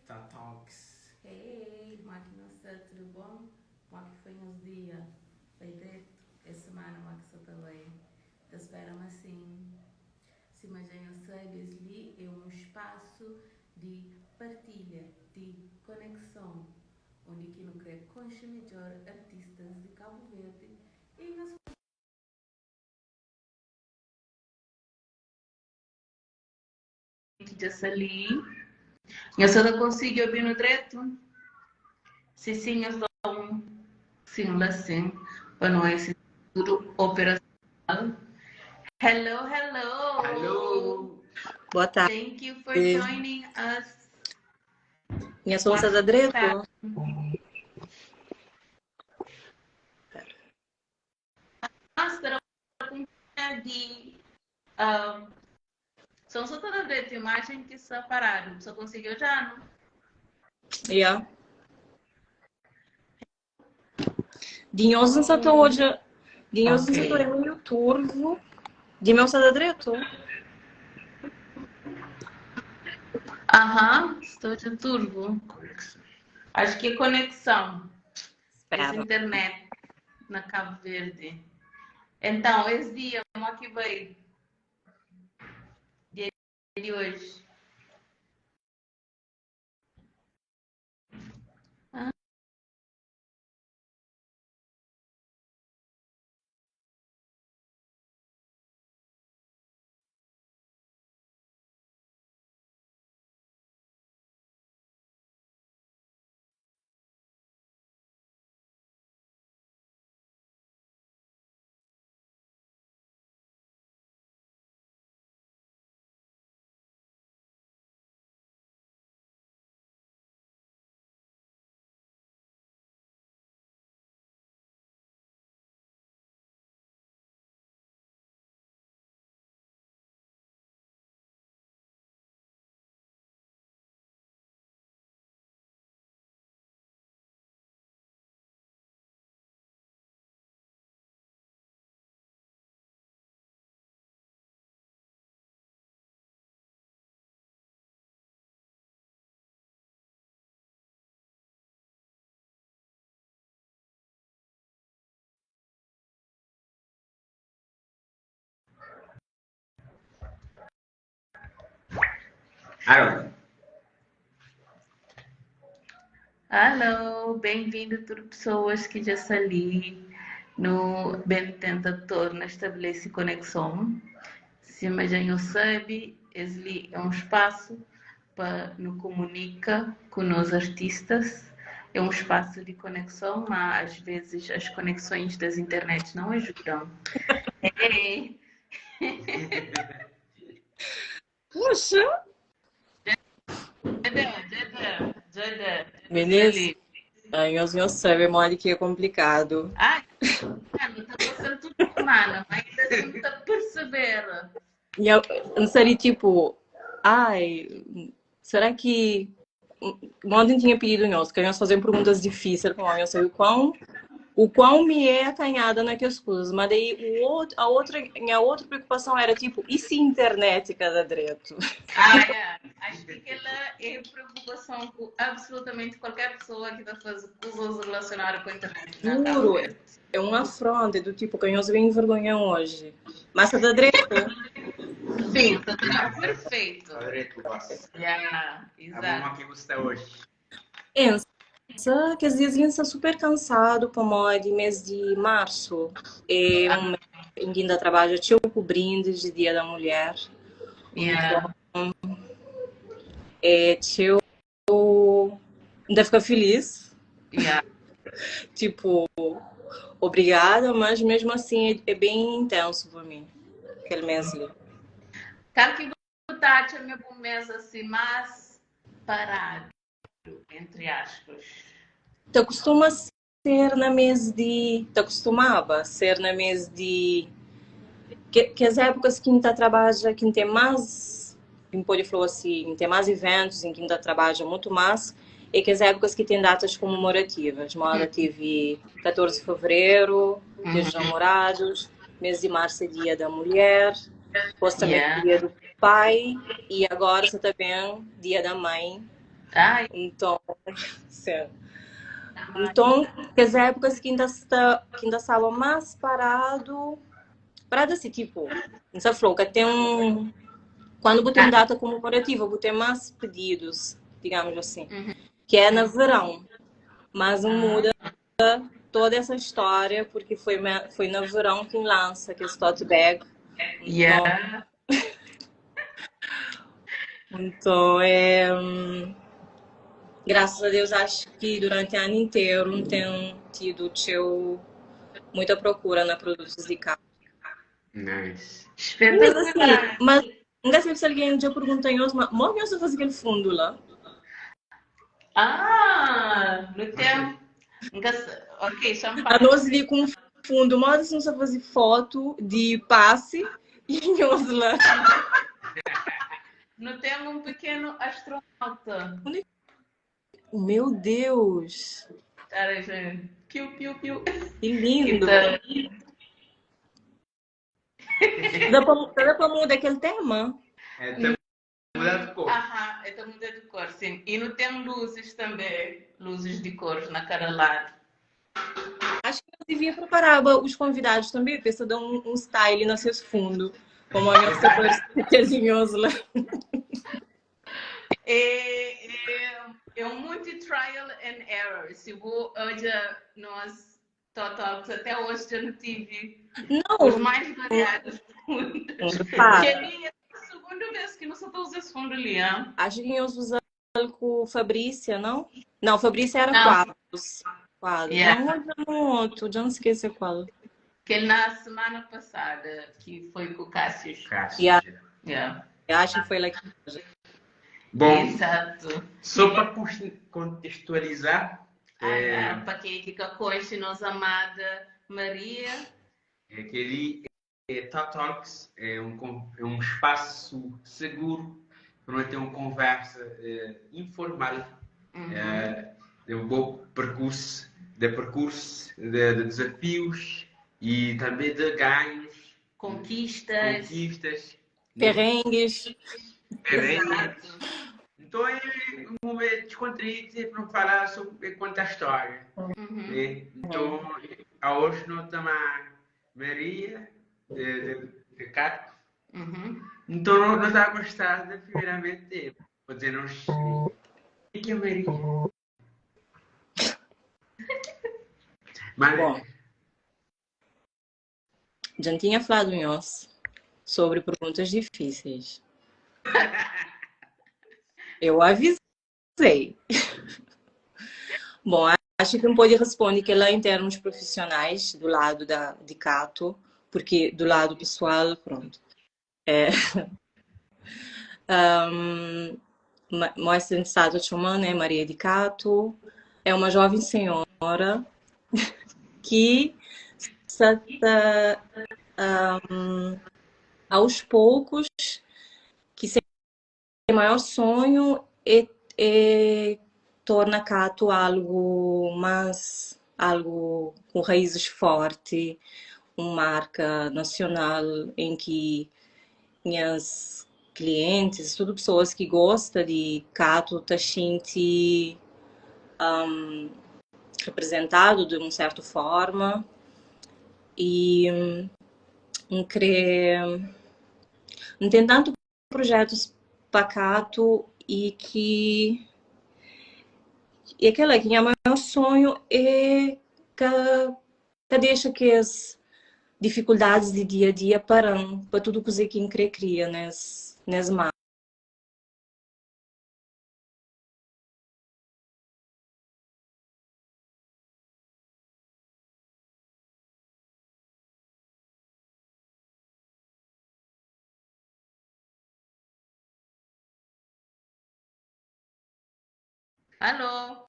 Tá Talks. Hey, como é que nós está? Tudo bom? Como é que foi nos dia? Foi direto? Essa semana como é que você está bem? Te esperam assim. Se imagina, sabe, ali é um espaço de partilha, de conexão, onde que não quer conhecer melhor artistas de Cabo Verde e nos que já ali. Eu só não consigo ouvir no direto. Se sim, eu só um sim, lá sim, para não é tudo operacional. Hello, hello. Hello. Boa tarde. Thank you for joining us. Minha sonsa da direto? Nossa, de são só toda direto, imagem que está parado. Só conseguiu já, não? Yeah. Dinhoso não hoje. Dinhoso Ok. não é meio turvo. De meu da direto? Aham, estou de turbo. Conexão. Acho que é conexão. Essa Esperava. internet na Cabo Verde. Então, esse dia, como é que vai? Dia de hoje. Aaron. Alô, bem-vindo tudo pessoas que já estão ali no Bem Tenta Torna Estabelece Conexão. Se imagina, eu sabe, esse é um espaço para nos comunica com nós artistas. É um espaço de conexão, mas às vezes as conexões das internet não ajudam. Hey. Puxa! Jada, Jada, Beleza? Ai, o senhor sabe, mole que é complicado. Ah, não está passando tudo, mano, mas ainda não está a perceber. E eu não seria tipo, ai, será que ontem tinha pedido nós, que nós fazer perguntas difíceis, como eu sei o quão me é acanhada naquelas coisas, mas daí o outro, a outra, minha outra preocupação era tipo, e se internet cada direito? Ah, é. Acho que aquela é preocupação com absolutamente qualquer pessoa que está fazendo coisas relacionadas com a internet. Na Cabo Juro, Verde. é uma afronta do tipo que eu bem envergonham hoje. Mas está direito? Sim, está tudo perfeito. Tá direito, boss. Yeah, A exato. mamãe que você está hoje. Pensa que às vezes está super cansado para o mês de março. É um mês em que ainda trabalho, tinha o brindes de Dia da Mulher. Yeah. Então, é, eu ainda fico feliz. Yeah. Tipo, obrigada, mas mesmo assim é bem intenso para mim, aquele mês ali. Claro que botar a meu mês assim, mais parado, entre aspas. Te costuma ser na mês de. Te costumava ser na mês de. Que as épocas que ainda trabalha, que tem mais. Quem pode falar assim, tem mais eventos, em que ainda trabalha muito mais, é que as épocas que tem datas comemorativas. Moda teve 14 de fevereiro, Dia dos Namorados, mês de março é Dia da Mulher, depois também Yeah. Dia do Pai, e agora está também Dia da Mãe. Ai. Nton, sim. Nton, kes épokas ki N ta sta, ki N ta staba más paradu, paradu asi, tipo, N sa fla-u, ka ten un, kuandu bu ten data komemorativa, bu ten más pedidos, digamos assim, ki é na verão. Mas N muda toda essa história porque foi, foi na verão que lança aquele tote bag. Yeah. Então, é, graças a Deus, acho que durante o ano inteiro não tenho tido teu, muita procura na produtos de casa. Nice. Mas assim, mas nunca sei se alguém já perguntou em mas como é que você faz aquele fundo lá? Ah, no tempo. Nunca Ok, champanhe. A nós ali com fundo, mas não só fazer foto de passe e nós lá. No tem um pequeno astronauta. Meu Deus! Cara, gente. Piu, piu, piu. Que lindo! Dá para mudar aquele tema? É, tá mudando de cor. Aham, é, tá mudando de cor, sim. E não tem luzes também, luzes de cores na cada lado. Acho que eu devia preparar os convidados também, para dar um style no seu fundo. Como a nossa cor lá. É um muito trial and error. Se vou hoje nós Totox, até hoje eu não tive não. os mais variados fundos. Pá. Que ali é a segunda vez que não só estou usando esse fundo ali, hein? Acho que nós usamos com Fabrícia, não? Não, Fabrícia era Não. quadros. Quadros. Yeah. Não, não, outro, já não esqueci qual. Que na semana passada, que foi com o Cássio. Cássio. Yeah. Yeah. Eu acho que foi lá que... Bom, Exato. só para contextualizar, Para quem fica com a nossa amada Maria. É aquele Tot Talks é um espaço seguro para nós ter uma conversa informal, de um bom percurso, de percurso, de desafios e também de ganhos, Conquistas, conquistas, Perrengues. Perrengues. Então é um momento descontraído para não falar sobre contar a história. Né? Então, hoje nós estamos a Maria de Cato. Então nós estamos a gostar de, primeiramente, dizer-nos o que é Maria. Mas, Bom, já tinha falado em nós sobre perguntas difíceis. Eu avisei. Bom, acho que não pode responder que lá em termos profissionais, do lado de Cato, porque do lado pessoal, pronto. Mostra estado chamando, né, Maria de Cato, é uma jovem senhora que está, aos poucos, que seu maior sonho é torna Cato algo mais, algo com raízes fortes, uma marca nacional em que minhas clientes, tudo pessoas que gostam de Cato, tá sente, representado de uma certa forma e não tem tanto projetos pacato e que e aquela que é o maior sonho é que deixa que as dificuldades de dia a dia param para tudo que quem crê cria nes marcas. Alô?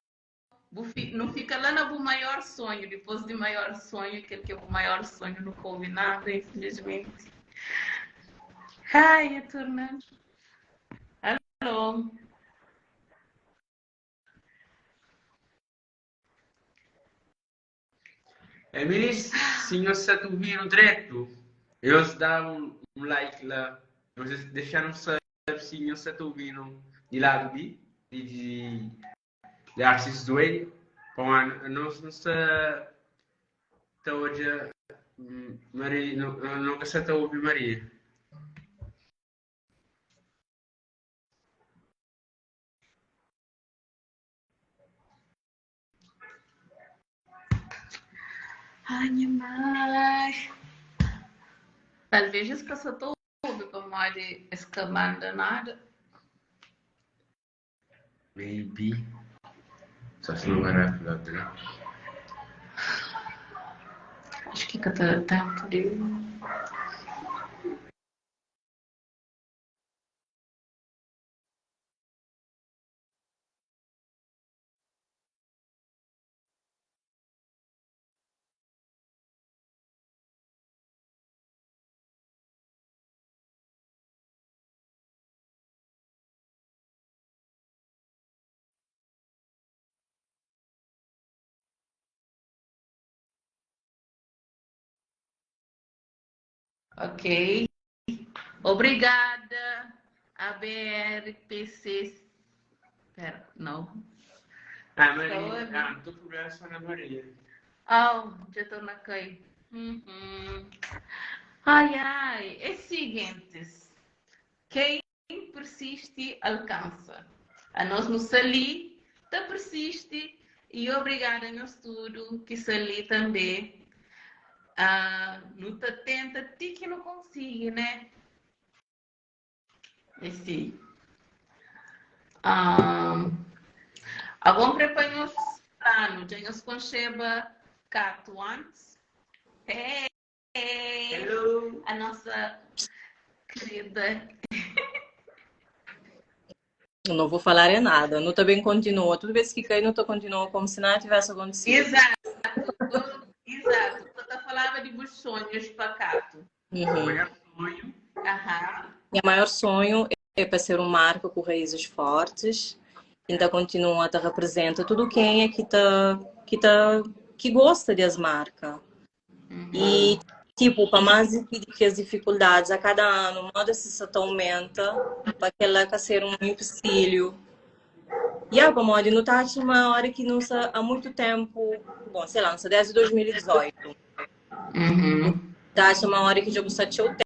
Não fica lá no maior sonho, depois de maior sonho, aquele que é o maior sonho não coube nada, infelizmente. Ai, a turma. Alô? Emília, se você está ouvindo direto, eu te dou um like lá. Vocês deixaram saber se você está ouvindo de lado B. Di di Arsis Duei pa un anu anos nu sta ta odja Maria nu ka sta ta obi Maria. Ai, nha mai. Talvez es ka sa ta obi pamodi es ka manda nada. Maybe. Só se não vai upload, né? Acho que ka ta da tempo de. Ok. Obrigada, ABRPC. Pera, não. Ah, Maria. Ah, não tô problema só na Maria. Oh, já estou na cai. Uhum. Ai, ai. É seguintes. Quem persiste, alcança. A nós no Sali, ta persiste e obrigada nhos tudo ki Sali també. Uh, nu ta tenta ti ki nu konsigi, né? É si. Um, agora prepara nhos plano, já nhos concheba cato antes. Hey! Hello! A nossa querida. Não vou falar é nada. Não também continua. Toda vez que cai, não continua como se nada tivesse acontecido. Exato. Exato. Você falava de bons sonhos pacato. Uhum. Maior sonho. Aham. Meu maior sonho é para ser uma marca com raízes fortes. Ainda continua a representa tudo quem é que tá que tá que gosta das marcas. Uhum. E tipo, para mais que as dificuldades a cada ano, moda se só aumenta, para que ela que ser um empecilho. E a moda não tá uma hora que não sa, há muito tempo, bom, sei lá, não sei, desde 2018. Uhum. Tá uma hora que já gostava de tempo.